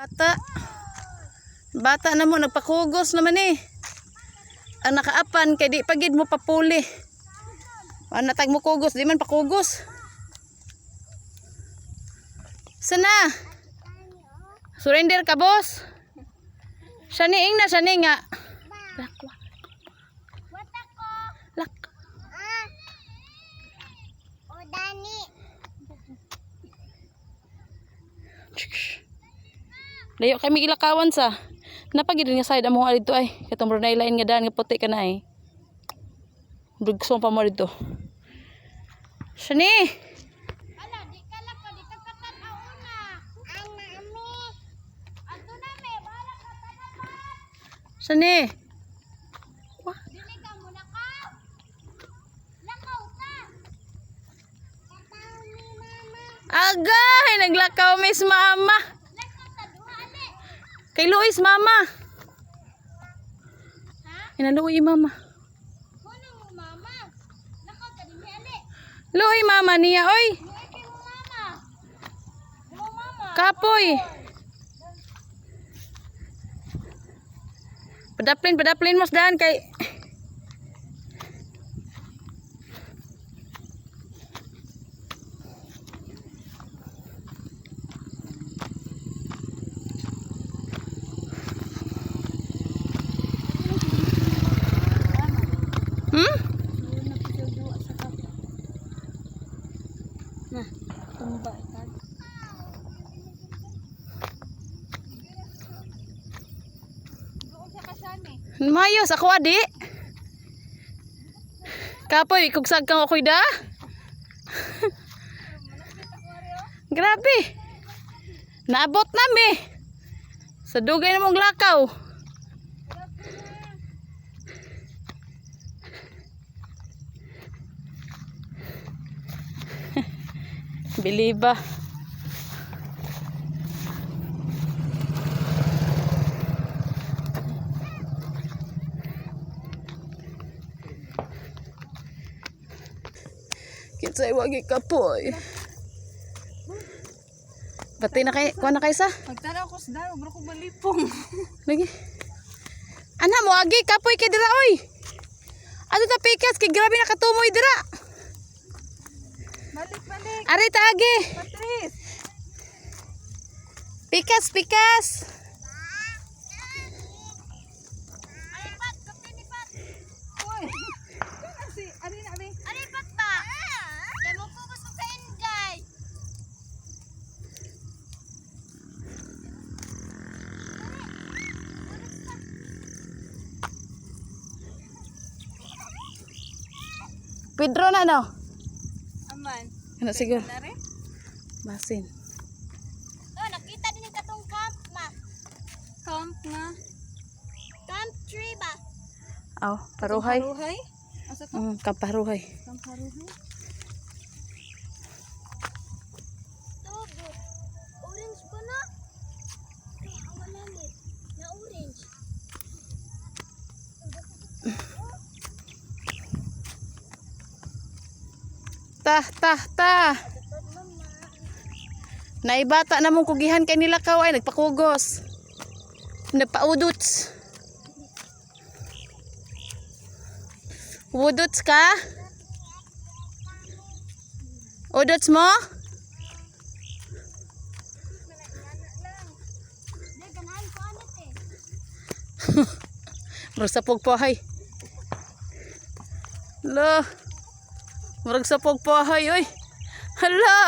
Bata. Bata na mo, nagpakugos naman eh. Ang nakaapan, kay di pagid mo papuli. Ano natag mo kugos, di man pakugos. Sana? Surrender ka, boss. Siya ni ingna, siya ni nga. Lak, lak. Lak. Ah. O Dani. Layo kami gilakawan sa. Napagid nga side among dito ay. Katong Brunei lain nga daan nga puti ka na ay. Bugso pa mo dito. Shani! Ala, di ka lang di ka katanaw una. Ana ami. Ato na me, bahala ka tanaw. Shani! Dili ka mo lakaw. Lakaw ka. Kataw ni mama. Agay! Naglakaw miss mama! Lakaw ta duha ali. Kay Luis mama! Ha? Inaluoy mama. Kuno mo mama. Lakaw ta dinhi ali. Luoy mama niya oy! Luoy kay mo mama. Mo mama. Kapoy! Padaplin, padaplin mas daan kay. Na, tumba ta. Mayos ako adi. Kapoy, kugsag kang ako'y da. Grabe. Naabot nami. Sa dugay na mong lakaw. Biliba. Kinsay wagi kapoy. Pati na kay, kuha na kay sa. Pagtanaw ko sa daro, bro ko balipong. Lagi. Ana mo agi kapoy kay dira oy. Ato ta pikas kay grabe nakatumoy dira. Balik, balik. Ari ta agi. Patrice! Pikas pikas. Ay, pat, kapte ni pat. Uy! Kana si, ari na, ari. Ari pat ba? Kay mo focus ko sa Engay. Pedro na no. Aman. Ano siguro? Na rin? Basin. Oh, nakita din katong camp ma. Camp na. Camp tree ba? Aw, paruhay. Haruhay? Asa to? Kaparuhay. Camp haruhay? Tubo. Orange ba na? Ay, ang malamit. Na orange. Ta ta ta. Naibata na mong kugihan kay nila ay nagpakugos. Nagpaudots. Udots ka? Udots mo? Di, ganahan ko anit eh. Murag sa pugpahay. Lo. Murag sa pugpahay oy. Hala.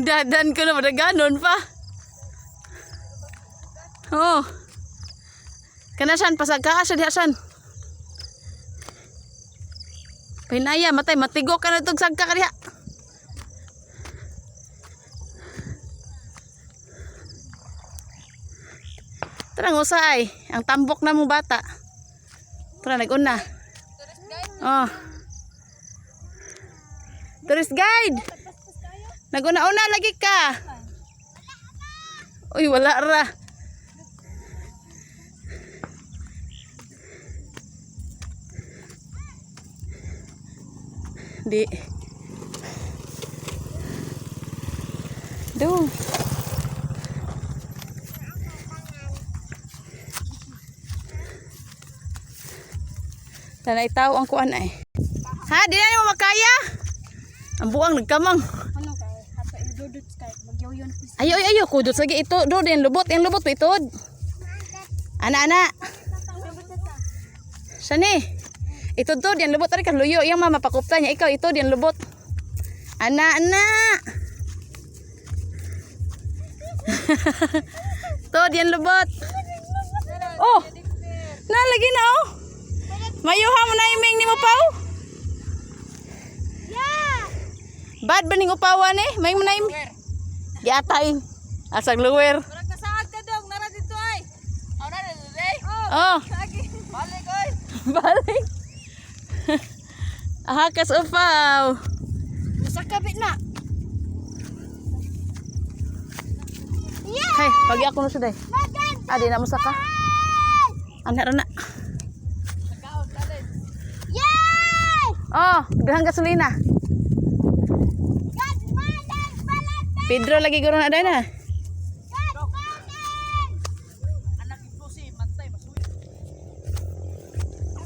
Dadan ko na madaganon pa. Oh. Kana siyan pasag ka siya diha siyan. Pinaya matay matigo ka na tug sagka ka diha. Tara ngusay, ang tambok na mo bata. Tara naguna. Tourist guide? Oh. Tourist guide. Naguna-una lagi ka. Uy, wala ra. Di. Do. Tanay tao ang kuan ay. Ha, di na mo makaya. Ang buang nagkamang. Ano kay hato idudot kay magyawyon ko. Ayo ayo ayo kudot lagi ito. Do din lubot, yung lubot pa itod. Ana ana. Sani. Ito do din lubot ari ka luyo yang mama pakupta niya ikaw ito din lubot. Ana ana. To din lubot. Oh. Nalagi na oh. Mayuha mo na iming ni mo paw. Yeah! Bad ba ning upawan eh? May mo na im. Giatay. Asag luwer. Murag nasaad ka dong, nara dito ay. Oh, nara dito ay. Oh. Lagi. Balik oy. Balik. Hakas upaw. Usa ka bit na. Yeah! Hey, pagi ako na siya day. Maganda! Ah, di na mo saka. Ana ra na. Yay! Oh, dahang gasolina. God morning, Valentine! Pedro lagi guro na day na. God morning! Anak ito si Mantay masuyo.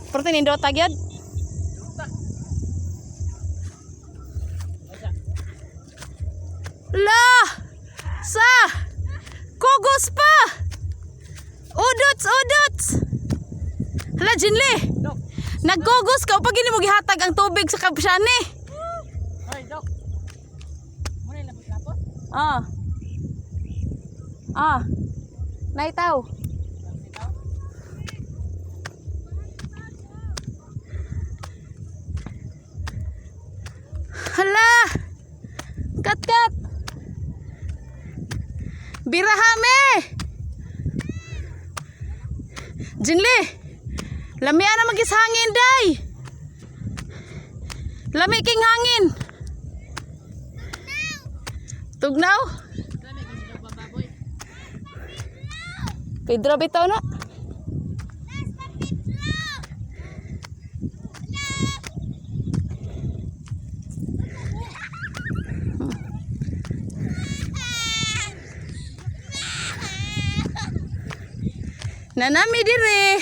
Pero tinindota gyud. La! Sa! Kugos pa! Udots, udots! Hala, Jinli! Dok. Nagkugos ka pag hindi mo gihatag ang tubig sa kapsyane. Hoy, dok. Muna yung lapot-lapot. Ah. Ah. Naitaw. Hala! Kat kat. Birahame. Jinli. Lamia na magis hangin day. Lami king hangin. Tugnaw. Pedro bitaw na. Nanami dire.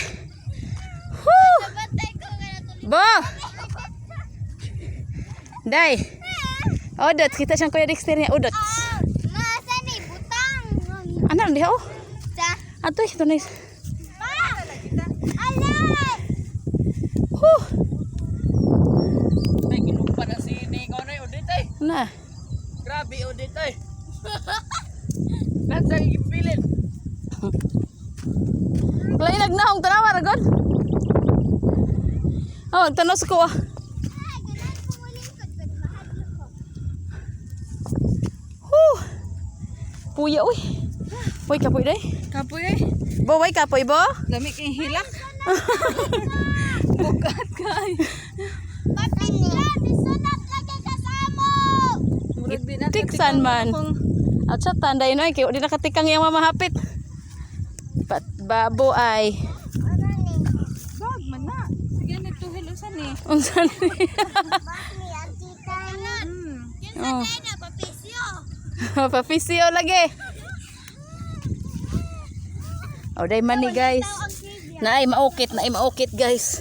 Whew! Bantay ko nga na Bo! Day. Odot, kita siyang Kuya Dexter niya. Odot. Masa ni butang. Ano diha oh? Sa Atoy, ito na. Pa! Alay! Huh! Ay, ginugpa na si Nico na Odit ay. Na. Grabe Odit ay. Lansa gipilit. Lain nagnahong tanawa ra god. Oh, tanaw sa kuha. Ay, ganun ko mulingkod ko mahadlok ko. Huh. Puya uy. Uy, kapoy day. Kapoy ay. Bo, way kapoy bo. Lami kay hilak. Bukat kay. Papinla, misunod lagi ka sa amo. Murag di na Tiksan man. At sa tanday no, kay di nakatikang iyang mamahapit. Pat babo ay. Ano ni? Bag man na. Sige nagtuhil usan ni. Unsa ni? Bakmi ang tita ni. Kinsa Oh. tayo na papisyo? Papisyo lagi. Oh, day man ni guys. Naay maukit, naay maukit guys.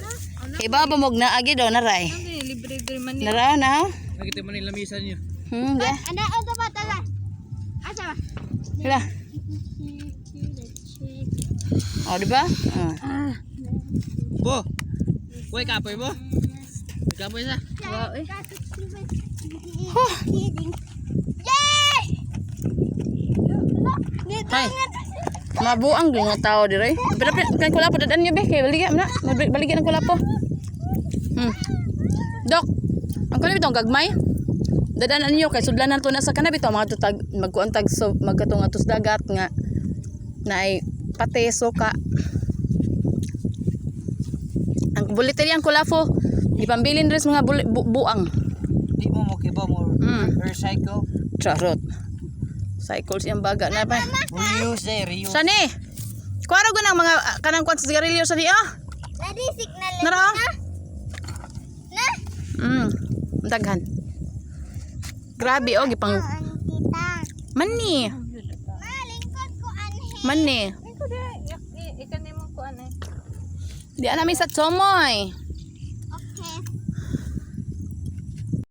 Kay baba mog naagi daw naray. Hindi libre diri man ni. Nara na. Nakita mo na yung lamisan niyo. Ya. Ana, ano ba tala? Asa ba? Hala. Oh, di ba? Ah. Bo. Uy, kapoy bo. Kapoy sa. Wow eh. Huh. Yay! Hay. Mabuang gyud nga tao dire. Pero kan kulapo dadan niyo be kay baligya man na. Baligya ng kulapo. Dok. Ang kuno bitong gagmay. Dadan ninyo kay sudlanan to na sa kana bitaw mga tutag magkuan tag so magkatong atos dagat nga naay pate suka. Ang buliteria ang kulafo. Gipambilin rin sa mga buang. Di mo mo kibo mo recycle. Charot. Cycles yung baga na ba? Reuse eh, reuse. Sani! Kuwaro ko ng mga ah, kanang kwan sa sigarilyo sani ah. Ladi signal Nara ah. na. Daghan. Grabe oh gipang Ang tita. Mani. Ma, lingkod ko anhi. Mani. Lingkod eh. Ikaw ni mo ko ano eh. Di na mi sa Chomoy.